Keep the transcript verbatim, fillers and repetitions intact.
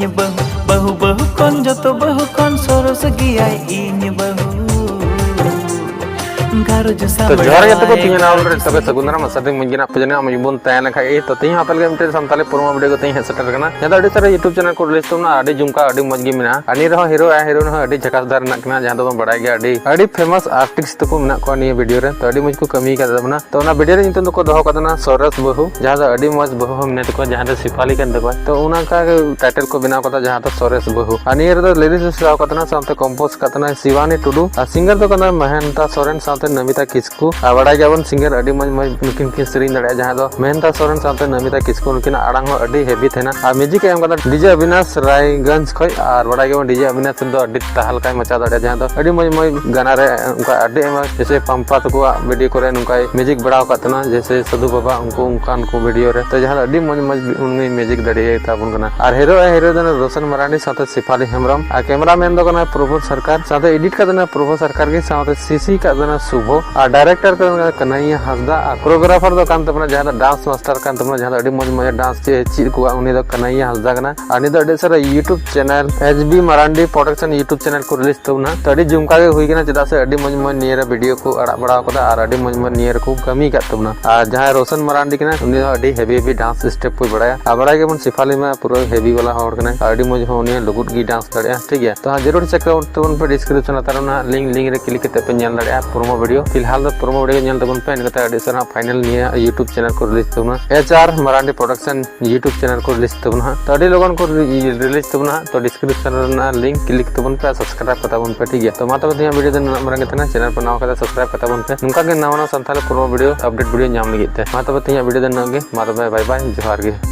ᱵᱟᱹᱦᱩ ᱵᱟᱹᱦᱩ ᱠᱷᱚᱱ ᱡᱚᱛᱚ ᱵᱟᱹᱦᱩ ᱠᱷᱚᱱ ᱥᱚᱨᱚᱥ ᱜᱮᱭᱟᱭ ᱤᱧ ᱵᱟᱹᱦᱩ᱾ ᱜᱷᱟᱨᱚᱸᱡᱽ ᱛᱚ ᱡᱚᱦᱟᱨ ᱜᱮ ᱛᱟᱠᱚ, ᱛᱤᱧ ᱱᱟᱣᱟ ᱨᱮ ᱛᱚᱵᱮ ᱥᱟᱹᱜᱩᱱ ᱫᱟᱨᱟᱢ᱾ ᱟᱥᱟ ᱫᱟᱹᱧ ᱢᱚᱡᱽ ᱜᱮ ᱢᱮᱱᱟᱜ ᱯᱮ ᱡᱟᱹᱱᱤᱡ, ᱢᱚᱡᱽ ᱵᱚᱱ ᱛᱟᱦᱮᱸ ᱞᱮᱱ ᱠᱷᱟᱡ ᱜᱮ᱾ ᱛᱚ ᱛᱤᱦᱤᱧ ᱦᱚᱸ ᱟᱯᱮ ᱞᱟᱹᱜᱤᱫ ᱢᱤᱫᱴᱮᱱ ᱥᱟᱱᱛᱟᱲᱤ promo video ᱠᱟᱛᱮ ᱤᱧ ᱦᱮᱡ ᱥᱮᱴᱮᱨ ᱟᱠᱟᱱᱟ᱾ ᱡᱟᱦᱟᱸ ᱫᱚ ᱟᱹᱰᱤ ᱥᱟᱨᱟ YouTube channel ᱠᱚ release ᱛᱟᱵᱚᱱᱟ, ᱟᱹᱰᱤ ᱡᱷᱩᱢᱠᱟ, ᱟᱹᱰᱤ ᱢᱚᱡᱽ ᱜᱮ ᱢᱮᱱᱟᱜᱼᱟ᱾ ᱟᱨ ᱱᱤᱭᱟᱹ ᱨᱮᱦᱚᱸ hero ᱟᱨ heroine ᱦᱚᱸ ᱟᱹᱰᱤ ᱡᱷᱟᱠᱟᱥ ᱫᱷᱟᱨ ᱨᱮᱱᱟᱜ ᱠᱟᱱᱟ, ᱡᱟᱦᱟᱸ ᱫᱚᱵᱚᱱ ᱵᱟᱲᱟᱭ ᱜᱮᱭᱟ, ᱟᱹᱰᱤ ᱟᱹᱰᱤ famous artist ᱛᱟᱠᱚ ᱢᱮᱱᱟᱜ ᱠᱚᱣᱟ ᱱᱤᱭᱟᱹ video ᱨᱮ᱾ ᱛᱚ ᱟᱹᱰᱤ ᱢᱚᱡᱽ ᱠᱚ ᱠᱟᱹᱢᱤ ᱟᱠᱟᱫ ᱛᱟᱵᱚᱱᱟ᱾ ᱛᱚ ᱚᱱᱟ video ᱨᱮ ᱧᱩᱛᱩᱢ ᱫᱚᱠᱚ ᱫᱚᱦᱚ ᱠᱟᱫᱟ ᱱᱟ ᱥᱚᱨᱮᱥ ᱵᱟᱹᱦᱩ, ᱡᱟᱦᱟᱸ ᱫᱚ ᱟᱹᱰᱤ ᱢᱚᱡᱽ ᱵᱟᱹᱦᱩ ᱦᱚᱸ ᱢᱮᱱᱟᱜ ᱛᱟᱠᱚᱣᱟ, ᱡᱟᱦᱟᱸ ᱫᱚ ᱥᱤᱯᱟᱞᱤ ᱠᱟᱱ ᱛᱟᱠᱚᱣᱟ᱾ ᱛᱚ ᱚᱱᱟ ᱚᱱᱠᱟ ᱜᱮ title ᱠᱚ ᱵᱮᱱᱟᱣ ᱠᱟᱫᱟ, ᱡᱟᱦᱟᱸ ᱫᱚ ᱥᱚᱨᱮᱥ ᱵᱟᱹᱦᱩ᱾ ᱟᱨ ᱱᱤᱭᱟᱹ ᱨᱮᱫᱚ lyrics ᱮ ᱥᱟᱡᱟᱣ ᱠᱟᱫᱟ ᱱᱟ, ᱥᱟᱶᱛᱮ compose ᱠᱟᱫᱟ ᱱᱟ ᱥᱤᱵᱟᱱᱤ ᱴᱩᱰᱩ, ᱟᱨ singer ᱫᱚ ᱠᱟᱱᱟ ᱢᱚᱦᱮᱱᱛᱟ ᱥᱚᱨᱮᱱ ᱥᱟᱶᱛᱮ ᱱᱚᱢᱤᱛᱟ ᱠᱤᱥᱠᱩ᱾ ᱟᱨ ᱵᱟᱲᱟᱭ ᱜᱮᱭᱟᱵᱚᱱ singer ᱟᱹᱰᱤ ᱢᱚᱡᱽ ᱢᱚᱡᱽ ᱱᱩᱠᱤᱱ ᱠᱤᱱ ᱥᱮᱨᱮᱧ ᱫᱟᱲᱮᱭᱟᱜᱼᱟ, ᱡᱟᱦᱟᱸ ᱫᱚ ᱢᱚᱦᱮᱱᱛᱟ ᱥᱚᱨᱮᱱ ᱥᱟᱶᱛᱮ ᱱᱚᱢᱤᱛᱟ ᱠᱤᱥᱠᱩ, ᱱᱩᱠᱤᱱᱟᱜ ᱟᱲᱟᱝ ᱦᱚᱸ ᱟᱹᱰᱤ heavy ᱛᱟᱦᱮᱱᱟ᱾ ᱟᱨ music ᱮ ᱮᱢ ᱠᱟᱫᱟ DJ ᱚᱵᱤᱱᱟᱥ ᱨᱟᱭᱜᱚᱸᱡᱽ ᱠᱷᱚᱡ᱾ ᱟᱨ ᱵᱟᱲᱟᱭ ᱜᱮᱭᱟᱵᱚᱱ DJ ᱚᱵᱤᱱᱟᱥ ᱫᱚ ᱟᱹᱰᱤ ᱛᱟᱦᱞᱠᱟᱭ ᱢᱟᱪᱟᱣ ᱫᱟᱲᱮᱭᱟᱜᱼᱟ, ᱡᱟᱦᱟᱸ ᱫᱚ ᱟᱹᱰᱤ ᱢᱚᱡᱽ ᱢᱚᱡᱽ ᱜᱟᱱᱟ ᱨᱮ ᱚᱱᱠᱟ ᱟᱹᱰᱤ ᱟᱭᱢᱟ, ᱡᱮᱭᱥᱮ ᱯᱟᱢᱯᱟ ᱛᱟᱠᱚᱣᱟᱜ video ᱠᱚᱨᱮ ᱱᱚᱝᱠᱟᱭ music ᱵᱟᱲᱟᱣ ᱟᱠᱟᱫ ᱛᱟᱦᱮᱱᱟ, ᱡᱮᱭᱥᱮ ᱥᱟᱹᱫᱷᱩ ᱵᱟᱵᱟ, ᱩᱱᱠᱩ ᱚᱱᱠᱟᱱ ᱠᱚ video ᱨᱮ᱾ ᱛᱚ ᱡᱟᱦᱟᱸ ᱫᱚ ᱟᱹᱰᱤ ᱢᱚᱡᱽ ᱢᱚᱡᱽ ᱩᱱᱤ music ᱫᱟᱲᱮᱭᱟᱭ ᱛᱟᱵᱚᱱ ᱠᱟᱱᱟ᱾ ᱟᱨ hero ᱦᱮᱨᱳ ᱫᱚ ᱨᱳᱥᱚᱱ ᱢᱟᱨᱟᱱᱰᱤ ᱥᱟᱶᱛᱮ ᱥᱤᱯᱟᱞᱤ ᱦᱮᱢᱵᱨᱚᱢ, ᱟᱨ cameraman ᱫᱚ ᱠᱟᱱᱟ ᱯᱨᱚᱵᱷᱩ ᱥᱚᱨᱠᱟᱨ, ᱥᱟᱶᱛᱮ edit ᱠᱟᱜ ᱫᱚ ᱠᱟᱱᱟ ᱯᱨᱚᱵᱷᱩ ᱥᱚᱨᱠᱟᱨ ᱜᱮ, ᱥᱟᱶᱛᱮ CC ᱠᱟᱜ ᱫᱚ ᱠᱟᱱᱟ ᱥᱩᱵᱷᱚ, ᱟᱨ director ᱠᱟᱱᱟ ᱠᱟᱱᱟᱭᱭᱟ ᱦᱟᱸᱥᱫᱟ, ᱟᱨ choreographer ᱫᱚ ᱠᱟᱱ ᱛᱟᱵᱚᱱᱟ ᱡᱟᱦᱟᱸ ᱫᱚ dance master ᱠᱟᱱ ᱛᱟᱵᱚᱱᱟ, ᱡᱟᱦᱟᱸ ᱫᱚ ᱟᱹᱰᱤ ᱢᱚᱡᱽ ᱢᱚᱡᱽ dance ᱪᱮᱫ ᱪᱮᱫ ᱠᱚᱣᱟ, ᱩᱱᱤ ᱫᱚ ᱠᱟᱱᱟᱭᱭᱟ ᱦᱟᱸᱥᱫᱟ ᱠᱟᱱᱟ᱾ ᱟᱨ ᱱᱤᱛ ᱫᱚ ᱟᱹᱰᱤ ᱥᱟᱨᱟ YouTube channel HB Marandi Production YouTube channel ᱠᱚ release ᱛᱟᱵᱚᱱᱟ᱾ ᱛᱚ ᱟᱹᱰᱤ ᱡᱷᱩᱢᱠᱟ ᱜᱮ ᱦᱩᱭ ᱠᱟᱱᱟ, ᱪᱮᱫᱟᱜ ᱥᱮ ᱟᱹᱰᱤ ᱢᱚᱡᱽ ᱢᱚᱡᱽ ᱱᱤᱭᱟᱹ ᱨᱮ video ᱠᱚ ᱟᱲᱟᱜ ᱵᱟᱲᱟᱣ ᱠᱟᱫᱟ ᱟᱨ ᱟᱹᱰᱤ ᱢᱚᱡᱽ ᱢᱚᱡᱽ ᱱᱤᱭᱟᱹ ᱨᱮᱠᱚ ᱠᱟᱹᱢᱤ ᱠᱟᱫ ᱛᱟᱵᱚᱱᱟ᱾ ᱟᱨ ᱡᱟᱦᱟᱸᱭ ᱨᱳᱥᱚᱱ ᱢᱟᱨᱟᱱᱰᱤ ᱠᱟᱱᱟ, ᱩᱱᱤ ᱫᱚ ᱟᱹᱰᱤ heavy heavy dance step ᱠᱚᱭ ᱵᱟᱲᱟᱭᱟ᱾ ᱟᱨ ᱵᱟᱲᱟᱭ ᱜᱮᱵᱚᱱ ᱥᱤᱯᱟᱞᱤ ᱢᱟ ᱯᱩᱨᱟᱹ heavy ᱵᱟᱞᱟ ᱦᱚᱲ ᱠᱟᱱᱟᱭ, ᱟᱹᱰᱤ ᱢᱚᱡᱽ ᱦᱚᱸ ᱩᱱᱤ ᱞᱩᱜᱩᱫ ᱜᱮ dance ᱫᱟᱲᱮᱭᱟᱜᱼᱟ, ᱴᱷᱤᱠ ᱜᱮᱭᱟ᱾ ᱛᱚ ᱦᱟᱸᱜ ᱡᱟᱹᱨᱩᱲ check out ᱛᱟᱵᱚᱱ ᱯᱮ, description ᱞᱟᱛᱟᱨ ᱨᱮ ᱚᱱᱟ link, link ᱨᱮ click ᱠᱟᱛᱮ ᱯᱮ ᱧᱮᱞ ᱫᱟᱲᱮᱭᱟᱜᱼᱟ promo video᱾ ᱯᱷᱤᱞᱦᱟᱞ ᱫᱚ promo video ᱧᱮᱞ ᱛᱟᱵᱚᱱ ᱯᱮ, ᱤᱱᱟᱹ ᱠᱟᱛᱮ ᱟᱹᱰᱤ ᱥᱟᱨᱦᱟᱣ final ᱱᱤᱭᱟᱹ YouTube channel ᱠᱚ release ᱛᱟᱵᱚᱱᱟ, HR Marandi Production YouTube channel ᱠᱚ release ᱛᱟᱵᱚᱱᱟ ᱦᱟᱸᱜ᱾ ᱛᱚ ᱟᱹᱰᱤ ᱞᱚᱜᱚᱱ ᱠᱚ re-, release ᱛᱟᱵᱚᱱᱟ ᱦᱟᱸᱜ᱾ ᱛᱚ description ᱨᱮᱱᱟᱜ link click ᱛᱟᱵᱚᱱ ᱯᱮ, subscribe ᱠᱟᱛᱟ ᱵᱚᱱ ᱯᱮ, ᱴᱷᱤᱠ ᱜᱮᱭᱟ᱾ ᱛᱚ ᱢᱟ ᱛᱚᱵᱮ ᱛᱮᱦᱮᱧᱟᱜ video ᱫᱚ ᱱᱩᱱᱟᱹᱜ ᱢᱟᱨᱟᱝ ᱜᱮ ᱛᱟᱦᱮᱱᱟ᱾ Channel ᱯᱮ ᱱᱟᱣᱟ ᱠᱟᱛᱮ subscribe ᱠᱟᱛᱟ ᱵᱚᱱ ᱯᱮ, ᱱᱚᱝᱠᱟ ᱜᱮ ᱱᱟᱣᱟ ᱱᱟᱣᱟ Santali promo video update video ᱧᱟᱢ ᱞᱟᱹᱜᱤᱫ ᱛᱮ᱾ ᱢᱟ ᱛᱚᱵᱮ ᱛᱮᱦᱮᱧᱟᱜ video ᱫᱚ ᱱᱩᱱᱟᱹᱜ ᱜᱮ᱾ ᱢᱟ ᱛᱚᱵᱮ bye bye, ᱡᱚᱦᱟᱨ ᱜᱮ᱾